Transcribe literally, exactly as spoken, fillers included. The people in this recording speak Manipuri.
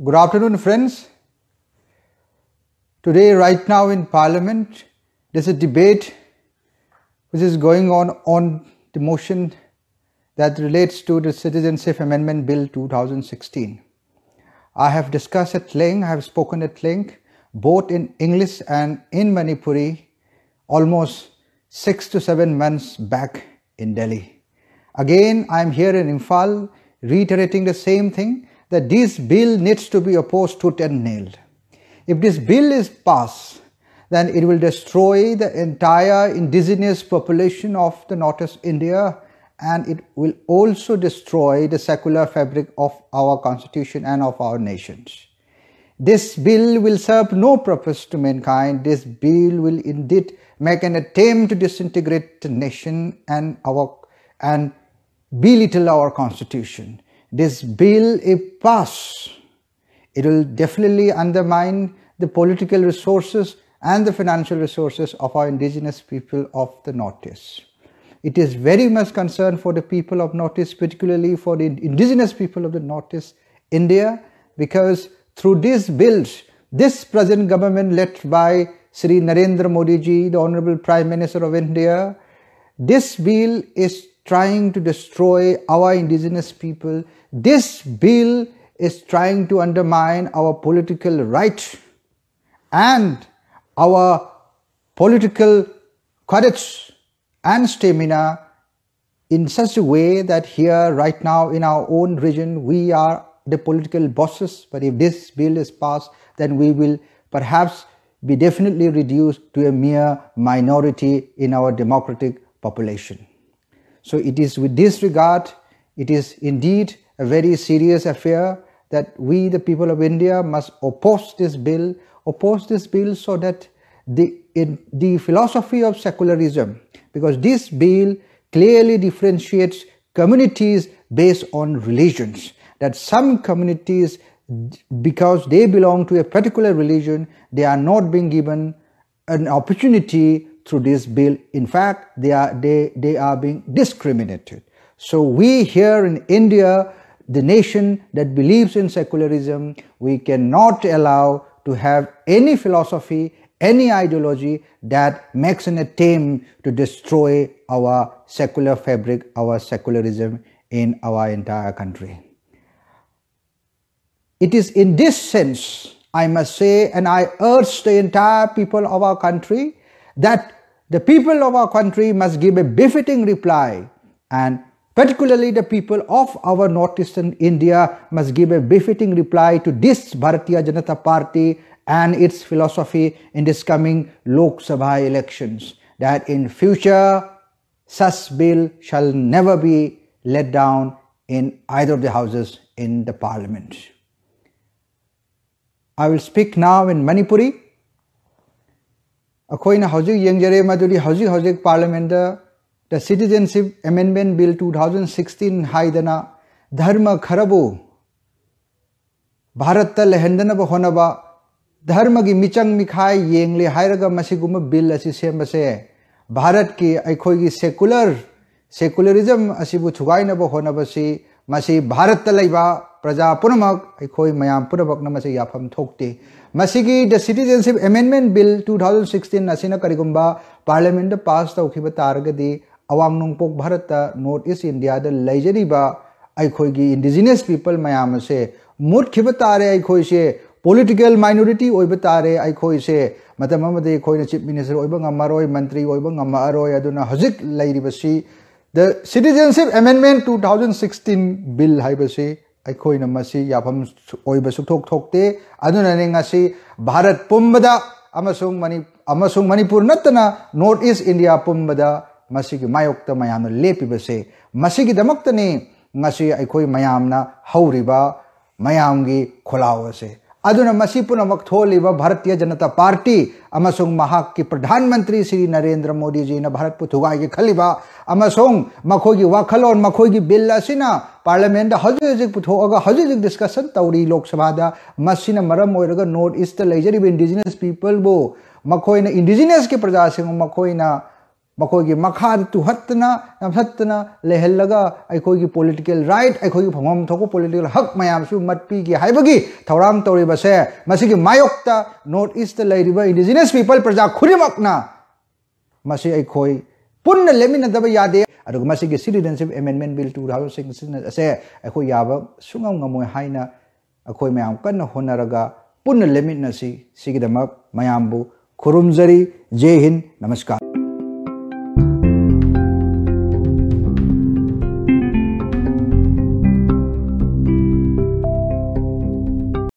Good afternoon, friends. Today, right now in Parliament, there's a debate which is going on on the motion that relates to the Citizenship Amendment Bill two thousand sixteen. I have discussed at length, I have spoken at length, both in English and in Manipuri, almost six to seven months back in Delhi. Again, I am here in Imphal reiterating the same thing, that this bill needs to be opposed tooth and nail. If this bill is passed, then it will destroy the entire indigenous population of the Northeast India, and it will also destroy the secular fabric of our constitution and of our nations. This bill will serve no purpose to mankind. This bill will indeed make an attempt to disintegrate the nation and our and belittle our constitution. This bill, if passed, it will definitely undermine the political resources and the financial resources of our indigenous people of the Northeast. It is very much concern for the people of Northeast, particularly for the indigenous people of the Northeast India, because through these bills, this present government led by Shri Narendra Modi ji, the Honorable Prime Minister of India, this bill is trying to destroy our indigenous people. This bill is trying to undermine our political rights and our political courage and stamina in such a way that here, right now, in our own region, we are the political bosses. But if this bill is passed, then we will perhaps be definitely reduced to a mere minority in our democratic population. So it is with this regard, it is indeed a very serious affair that we, the people of India, must oppose this bill, oppose this bill so that the, in, the philosophy of secularism, because this bill clearly differentiates communities based on religions, that some communities, because they belong to a particular religion, they are not being given an opportunity through this bill. In fact, they are, they, they are being discriminated. So we here in India the nation that believes in secularism, we cannot allow to have any philosophy, any ideology that makes an attempt to destroy our secular fabric, our secularism in our entire country. It is in this sense, I must say, and I urge the entire people of our country, that the people of our country must give a befitting reply, and particularly the people of our northeastern India must give a befitting reply to this Bharatiya Janata Party and its philosophy in this coming Lok Sabha elections, that in future such bill shall never be let down in either of the houses in the parliament. I will speak now in Manipuri. ꯑꯩꯈꯣꯏꯅ ꯍꯧꯖꯤꯛ ꯌꯦꯡꯖꯔꯦ ꯃꯗꯨꯗꯤ ꯍꯧꯖꯤꯛ ꯍꯧꯖꯤꯛ parliamentꯇ the Citizenship Amendment Bill two thousand sixteen ꯍꯥꯏꯗꯅ ꯙꯔꯃ ꯈꯔꯕꯨ ꯚꯥꯔꯠꯇ ꯂꯩꯍꯟꯗꯅꯕ ꯍꯣꯠꯅꯕ, ꯙꯔꯃꯒꯤ ꯃꯤꯆꯪ ꯃꯤꯈꯥꯏ ꯌꯦꯡꯂꯦ ꯍꯥꯏꯔꯒ ꯃꯁꯤꯒꯨꯝꯕ bill ꯑꯁꯤ ꯁꯦꯝꯕꯁꯦ ꯚꯥꯔꯠꯀꯤ ꯑꯩꯈꯣꯏꯒꯤ secular, secularism ꯑꯁꯤꯕꯨ ꯊꯨꯒꯥꯏꯅꯕ ꯍꯣꯠꯅꯕꯁꯤ ꯃꯁꯤ ꯚꯥꯔꯠꯇ ꯂꯩꯕ ꯄ꯭ꯔꯖꯥ ꯄꯨꯝꯅꯃꯛ, ꯑꯩꯈꯣꯏ ꯃꯌꯥꯝ ꯄꯨꯝꯅꯃꯛꯅ ꯃꯁꯤ ꯌꯥꯐꯝ ꯊꯣꯛꯇꯦ꯫ ꯃꯁꯤꯒꯤ the Citizenship Amendment Bill two thousand sixteen ꯑꯁꯤꯅ ꯀꯔꯤꯒꯨꯝꯕ parliamentꯇ pass ꯇꯧꯈꯤꯕ ꯇꯥꯔꯒꯗꯤ ꯑꯋꯥꯡ ꯅꯣꯡꯄꯣꯛ ꯚꯥꯔꯠꯇ, North East Indiaꯗ ꯂꯩꯖꯔꯤꯕ ꯑꯩꯈꯣꯏꯒꯤ indigenous people ꯃꯌꯥꯝ ꯑꯁꯦ ꯃꯨꯠꯈꯤꯕ ꯇꯥꯔꯦ꯫ ꯑꯩꯈꯣꯏꯁꯦ political minority ꯑꯣꯏꯕ ꯇꯥꯔꯦ꯫ ꯑꯩꯈꯣꯏꯁꯦ ꯃꯇꯝ ꯑꯃꯗ ꯑꯩꯈꯣꯏꯅ chief minister ꯑꯣꯏꯕ ꯉꯝꯃꯔꯣꯏ, ꯃꯟꯇ꯭ꯔꯤ ꯑꯣꯏꯕ ꯉꯝꯃꯛꯑꯔꯣꯏ꯫ ꯑꯗꯨꯅ ꯍꯧꯖꯤꯛ ꯂꯩꯔꯤꯕꯁꯤ the Citizenship Amendment two thousand sixteen Bill ꯍꯥꯏꯕꯁꯤ ꯑꯩꯈꯣꯏꯅ ꯃꯁꯤ ꯌꯥꯐꯝ ꯑꯣꯏꯕ ꯁꯨꯛꯊꯣꯛ ꯊꯣꯛꯇꯦ꯫ ꯑꯗꯨꯅꯅꯤ ꯉꯁꯤ ꯚꯥꯔꯠ ꯄꯨꯝꯕꯗ ꯑꯃꯁꯨꯡ ꯃꯅꯤ-, ꯑꯃꯁꯨꯡ ꯃꯅꯤꯄꯨꯔ ꯅꯠꯇꯅ North East India ꯄꯨꯝꯕꯗ ꯃꯁꯤꯒꯤ ꯃꯥꯌꯣꯛꯇ ꯃꯌꯥꯝꯅ ꯂꯦꯞꯄꯤꯕꯁꯦ꯫ ꯃꯁꯤꯒꯤꯗꯃꯛꯇꯅꯤ ꯉꯁꯤ ꯑꯩꯈꯣꯏ ꯃꯌꯥꯝꯅ ꯍꯧꯔꯤꯕ ꯃꯌꯥꯝꯒꯤ ꯈꯣꯜꯂꯥꯎ ꯑꯁꯦ꯫ ꯑꯗꯨꯅ ꯃꯁꯤ ꯄꯨꯝꯅꯃꯛ ꯊꯣꯛꯍꯜꯂꯤꯕ ꯚꯥꯔꯇꯤꯌ ꯖꯅꯇꯥ ꯄꯥꯔꯇꯤ ꯑꯃꯁꯨꯡ ꯃꯍꯥꯛꯀꯤ ꯄ꯭ꯔꯙꯥꯟ ꯃꯟꯇ꯭ꯔꯤ ꯁ꯭ꯔꯤ ꯅꯔꯦꯟꯗ꯭ꯔ ꯃꯣꯗꯤꯖꯤꯅ ꯚꯥꯔꯠꯄꯨ ꯊꯨꯒꯥꯏꯒꯦ ꯈꯜꯂꯤꯕ ꯑꯃꯁꯨꯡ ꯃꯈꯣꯏꯒꯤ ꯋꯥꯈꯜꯂꯣꯟ, ꯃꯈꯣꯏꯒꯤ bill ꯑꯁꯤꯅ parliamentꯇ ꯍꯧꯖꯤꯛ ꯍꯧꯖꯤꯛ ꯄꯨꯊꯣꯛꯑꯒ ꯍꯧꯖꯤꯛ ꯍꯧꯖꯤꯛ discussion ꯇꯧꯔꯤ ꯂꯣꯛ ꯁꯚꯥꯗ꯫ ꯃꯁꯤꯅ ꯃꯔꯝ ꯑꯣꯏꯔꯒ North Eastꯇ ꯂꯩꯖꯔꯤꯕ indigenous peopleꯕꯨ, ꯃꯈꯣꯏꯅ indigenousꯀꯤ ꯄ꯭ꯔꯖꯥꯁꯤꯡꯕꯨ ꯃꯈꯣꯏꯅ ꯃꯈꯣꯏꯒꯤ ꯃꯈꯥꯗ ꯇꯨꯍꯠꯇꯅ ꯅꯝꯊꯠꯇꯅ ꯂꯩꯍꯜꯂꯒ ꯑꯩꯈꯣꯏꯒꯤ ꯄꯣꯂꯤꯇꯤꯀꯦꯜ ꯔꯥꯏꯠ, ꯑꯩꯈꯣꯏꯒꯤ ꯐꯪꯐꯝ ꯊꯣꯛꯄ ꯄꯣꯂꯤꯇꯤꯀꯦꯜ ꯍꯛ ꯃꯌꯥꯝꯁꯨ ꯃꯠꯄꯤꯒꯦ ꯍꯥꯏꯕꯒꯤ ꯊꯧꯔꯥꯡ ꯇꯧꯔꯤꯕꯁꯦ, ꯃꯁꯤꯒꯤ ꯃꯥꯌꯣꯛꯇ ꯅꯣꯔꯠ ꯏꯁꯇ ꯂꯩꯔꯤꯕ ꯏꯟꯗꯤꯖꯤꯅꯁ ꯄꯤꯄꯜ ꯄ꯭ꯔꯖꯥ ꯈꯨꯗꯤꯡꯃꯛꯅ ꯃꯁꯤ ꯑꯩꯈꯣꯏ ꯄꯨꯟꯅ ꯂꯦꯞꯃꯤꯟꯅꯗꯕ ꯌꯥꯗꯦ꯫ ꯑꯗꯨꯒ ꯃꯁꯤꯒꯤ Citizenship Amendment Bill two thousand sixteen ꯑꯁꯦ ꯑꯩꯈꯣꯏ ꯌꯥꯕ ꯁꯨꯡꯉꯝ ꯉꯝꯃꯣꯏ ꯍꯥꯏꯅ ꯑꯩꯈꯣꯏ ꯃꯌꯥꯝ ꯀꯟꯅ ꯍꯣꯠꯅꯔꯒ ꯄꯨꯟꯅ ꯂꯦꯞꯃꯤꯟꯅꯁꯤ꯫ ꯁꯤꯒꯤꯗꯃꯛ ꯃꯌꯥꯝꯕꯨ ꯈꯨꯔꯨꯝꯖꯔꯤ꯫ ꯖꯦ ꯍꯤꯟ, ꯅꯃꯁꯀꯥꯔ꯫